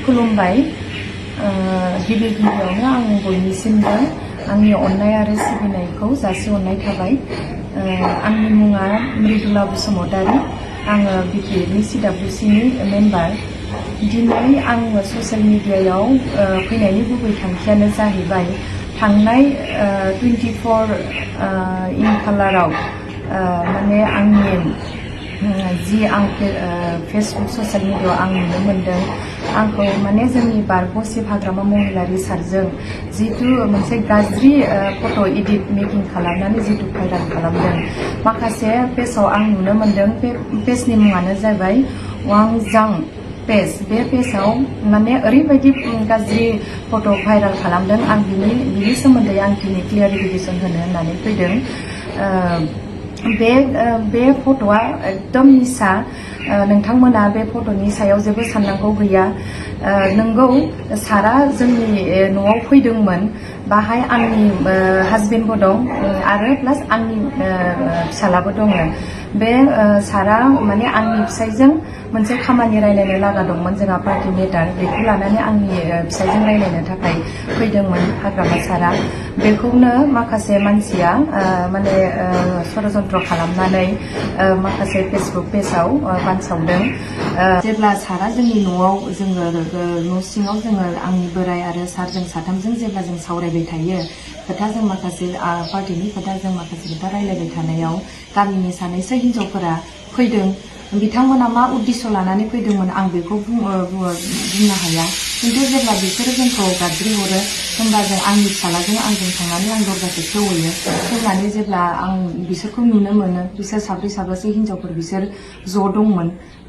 खुलुमबाय गिबि गिबियावनो आं बयनिसिमबो आंनि अननाय आरो सिबिनायखौ जासिहरनाय थाबाय। आंनि मुङा मृदुला बसुमतारी। आङो बिटिएडनि सिडब्लिउसिनि मेम्बार। दिनै आङो ससियेल मिडियायाव फैनायनि गुबै थांखियानो जाहैबाय थांनाय 24 इन कालाराव माने आंनि जि आं फेसबुक ससियेल मिडियायाव आं नुनो मोनदों आंखौ माने जोंनि बारग'सिब हाग्रामा महिलारि सारजों जितु मोनसे गाज्रि फट' एडिट मेकिं खालामनानै जितु भाइराल खालामदों। माखासे पेजाव आं नुनो मोनदों बे पेजनि मुङानो जाबाय वांजां पेज। बे पेजाव माने ओरैबायदि गाज्रि फट' भाइराल खालामदों। आं बिनि सोमोन्दै आं दिनै क्लियारिफिकेसन होनो होननानै फैदों। बे फट'आ एकदम मिसा। नोंथांमोना बे फट'नि सायाव जेबो साननांगौ गैया। नोंगौ सारा जोंनि न'आव फैदोंमोन। बाहाय आंनि हासबेन्डबो दं आरो प्लास आंनि फिसालाबो दङ। बे सारा माने आंनि फिसाइजों मोनसे खामानि रायलायनो लागा दंमोन। जोंहा पार्टि मेटार बेखौ लानानै आंनि फिसाइजों रायलायनो थाखाय फैदोंमोन हाग्रामा सारा। बेखौनो माखासे मानसिया माने षड़यन्त्र खालामनानै माखासे फेसबुक पेजाव बानसावदों। जेब्ला सारा जोंनि न'आव जोङो न' सिङाव जोङो आंनि बोराइ आरो सारजों साथामजों जेब्ला जों सावरायबाय थायो खोथा, जों माखासे पार्टिनि खोथा, जों माखासे खोथा रायलायबाय थानायाव गामिनि सानैसो हिनजावफोरा फैदों। बिथांमोना मा उद्देश्य लानानै फैदोंमोन आं बेखौ बुंनो हाया। खिन्थु जेब्ला बिसोरो जोंखौ गाबज्रिहरो होमबा जों आंनि फिसालाजों आंजों थांनानै आं दरजाखौ खेवहैयो। खेवनानै जेब्ला आं बिसोरखौ नुनो मोनो, बिसोर साब्रैसो हिनजावफोर बिसोर ज' दंमोन।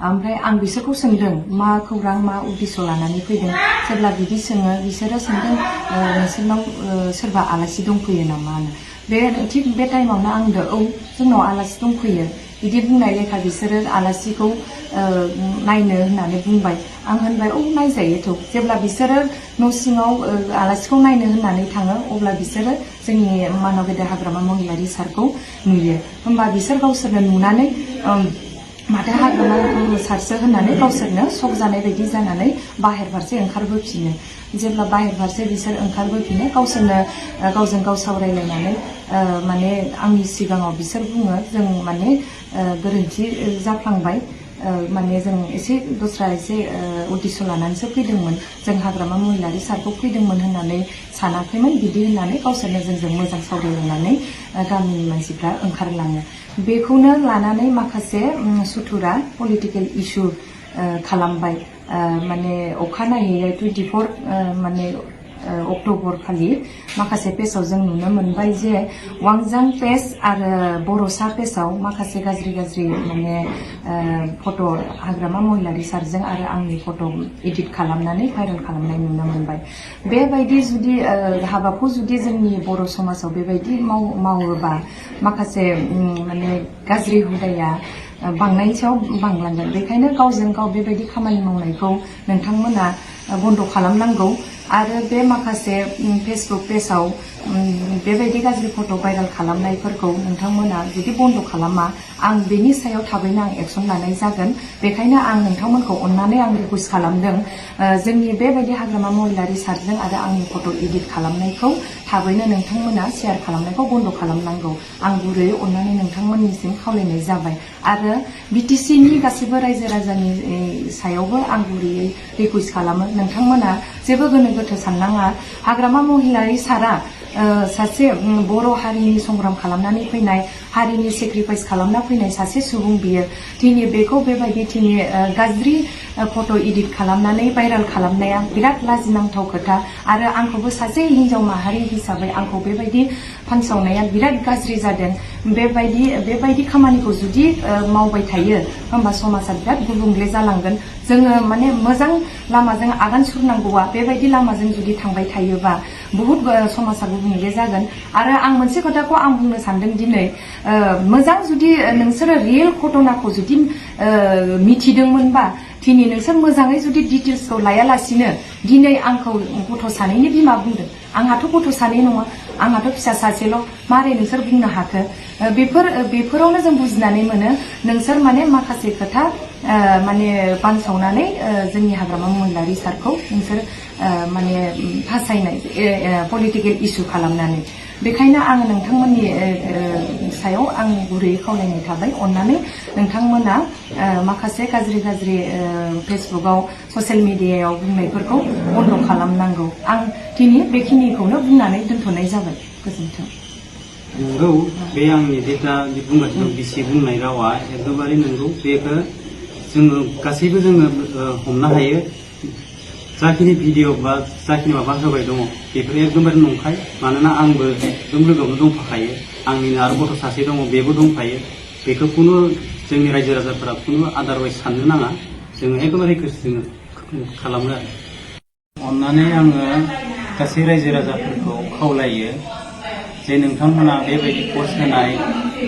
ओमफ्राय आं बिसोरखौ सोंदों मा खौरां, मा उद्देश्य लानानै फैदों। जेब्ला बिदि सोङो बिसोरो सोंदों नोंसोरनाव सोरबा आलासि दंफैयो नामा होनो। थिग बे टाइमावनो आं होनदों औ जोंनाव आलासि दंफैयो। बिदि बुंनाय लेखा बिसोरो आलासिखौ नायनो होननानै बुंबाय। आं होनबाय औ नायजायोथ'। जेब्ला बिसोरो न' सिङाव आलासिखौ नायनो होननानै थाङो अब्ला बिसोरो जोंनि मानव गेदेर हाग्रामा महिलारि सारखौ नुयो। होमबा बिसोर गावसोरनो नुनानै माथो हाग्रामा सारसो होननानै गावसोरनो शक जानाय बायदि जानानै बाहेर फारसे ओंखारबोफिनो। जेब्ला बाहेर फारसे बिसोर ओंखारबोफिनो गावसोरनो गावजों गाव सावरायलायनानै माने आंनि सिगाङाव बिसोर बुङो जों माने गोरोन्थि जाफ्लांबाय। माने जों एसे उद्देश्य लानानैसो फैदोंमोन। जों हाग्रामा महिलारि सारखौ फैदोंमोन होननानै सानाखैमोन। बिदि होननानै गावसोरनो जोंजों मोजां सावरायलायनानै गामिनि मानसिफ्रा ओंखारलाङो। बेखौनो लानानै माखासे सुथुरा पलिटिकेल इस्यु खालामबाय। माने अखानायै 24 माने अक्ट'बर खालि माखासे पेजाव जों नुनो मोनबाय जे वांजां पेज आरो बर'सा पेजाव माखासे गाज्रि माने फट' हाग्रामा महिलारि सारजों आरो आंनि फट' एडिट खालामनानै भाइरेल खालामनाय नुनो मोनबाय। बेबायदि जुदि हाबाखौ जुदि जोंनि बर' समाजाव बेबायदि मावोबा माखासे माने गाज्रि हुदाया बांनायनि सायाव बांलांगोन। बेखायनो गावजों गाव बेबायदि खामानि मावनायखौ नोंथांमोना बन्द' खालामनांगौ। आरो बे माखासे फेसबुक पेजाव बेबायदि गाज्रि फट' भाइरेल खालामनायफोरखौ नोंथांमोना जुदि बन्द' खालामा आं बेनि सायाव थाबैनो आं एक्सन लानाय जागोन। बेखायनो आं नोंथांमोनखौ अननानै आं रिकुवेस्ट खालामदों जोंनि बेबायदि हाग्रामा महिलारि सारजों आरो आंनि फट' एडिट खालामनायखौ थाबैनो नोंथांमोना शेयार खालामनायखौ बन्द' खालामनांगौ। आं गुरैयै अननानै नोंथांमोननिसिम खावलायनाय जाबाय। आरो बिटिसिनि गासैबो रायजो राजानि सायावबो आं गुरैयै रिकुवेस्ट खालामो नोंथांमोना जेबो गोनो गोथो साननाङा। हाग्रामा महिलारि सारा सासे बर' हारिनि संग्राम खालामनानै फैनाय, हारिनि सेक्रिफाइस खालामना फैनाय सासे सुबुं बियो। दिनै बेखौ बेबायदि गाज्रि फट' एडिट खालामनानै भाइरेल खालामनाया बिराद लाजिनांथाव खोथा। आरो आंखौबो सासे हिनजाव माहारि हिसाबै आंखौ बेबायदि फानसावनाया बिराद गाज्रि जादों। बेबायदि खामानिखौ जुदि मावबाय थायो होमबा समाजा बिराद गुबुंले जालांगोन। जोङो माने मोजां लामाजों आगान सुरनांगौआ बेबायदि लामाजों जुदि थांबाय थायोबा बुहुद समाजा गुबुंले जागोन। आरो आं मोनसे खोथाखौ आं बुंनो सानदों दिनै मोजां जुदि नोंसोरो रियेल घटनाखौ जुदि मिथिदोंमोनबा दिनै नोंसोर मोजाङै जुदि डिटेल्सखौ लायालासिनो दिनै आंखौ गथ' सानैनि बिमा बुंदों। आंहाथ' गथ' सानै नङा, आंहाथ' फिसा सासेल'। मारै नोंसोर बुंनो हाखो? बेफोरावनो जों बुजिनानै मोनो नोंसोर माने माखासे खोथा माने बानसावनानै जोंनि हाग्रामा महिलारि सारखौ नोंसोर माने फासायनाय पलिटिकेल इसु खालामनानै बेखायनो आङो नोंथांमोननि सायाव आं गुरैयै खावलायनाय थाबाय अननानै नोंथांमोना माखासे गाज्रि फेसबुकआव ससियेल मिडियायाव बुंनायफोरखौ बन्द खालामनांगौ आं दिनै बेखिनिखौनो बुंनानै दोनथ'नाय जाबाय गोजोन्थों। नंगौ बे आंनि जेटा बुंगासिनो बिसि बुंनाय रावा एकदमबारे नंगौ बेखौ जोङो गासैबो जोङो हमनो हायो जाखिनि भिडिअ बा जाखिनि माबा होबाय दङ बेफोर एकदमबारे नंखाय मानोना आंबो एकदम लोगोआवनो दंफाखायो आंनिनो आरो गथ' सासे दङ बेबो दंफायो बेखौ खुनु जोंनि रायजो राजाफोरा खुनु आदारवाइज साननो नाङा जोङो एकदमबारे जोङो खालामो आरो अननानै आङो गासै रायजो राजाफोरखौ खावलायो जे नोंथांमोना बेबायदि पस्ट होनाय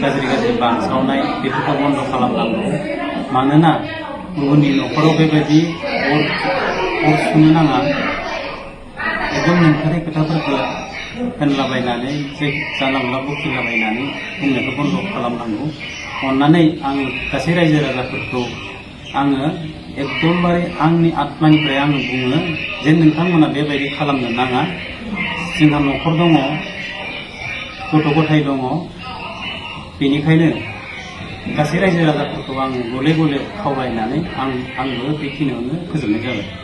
गाज्रि बानसावनाय बेफोरखौ बन्द खालामनांगौ मानोना गुबुननि न'खराव बेबायदि अर सुनो नाङा एकदम नंथारै खोथाफोरखौ होनलाबायनानै जे जानला बखिलाबायनानै बुंनायखौ बन्द खालामनांगौ अननानै आं गासै रायजो राजाफोरखौ आङो एकदमबारे आंनि आत्मानिफ्राय आङो बुङो जे नोंथांमोना बेबायदि खालामनो नाङा जोंहा न'खर दङ गथ' गथाय दङ बेनिखायनो गासै रायजो राजाफोरखौ आं गले गले खावलायनानै आंबो बेखिनियावनो फोजोबनाय जाबाय।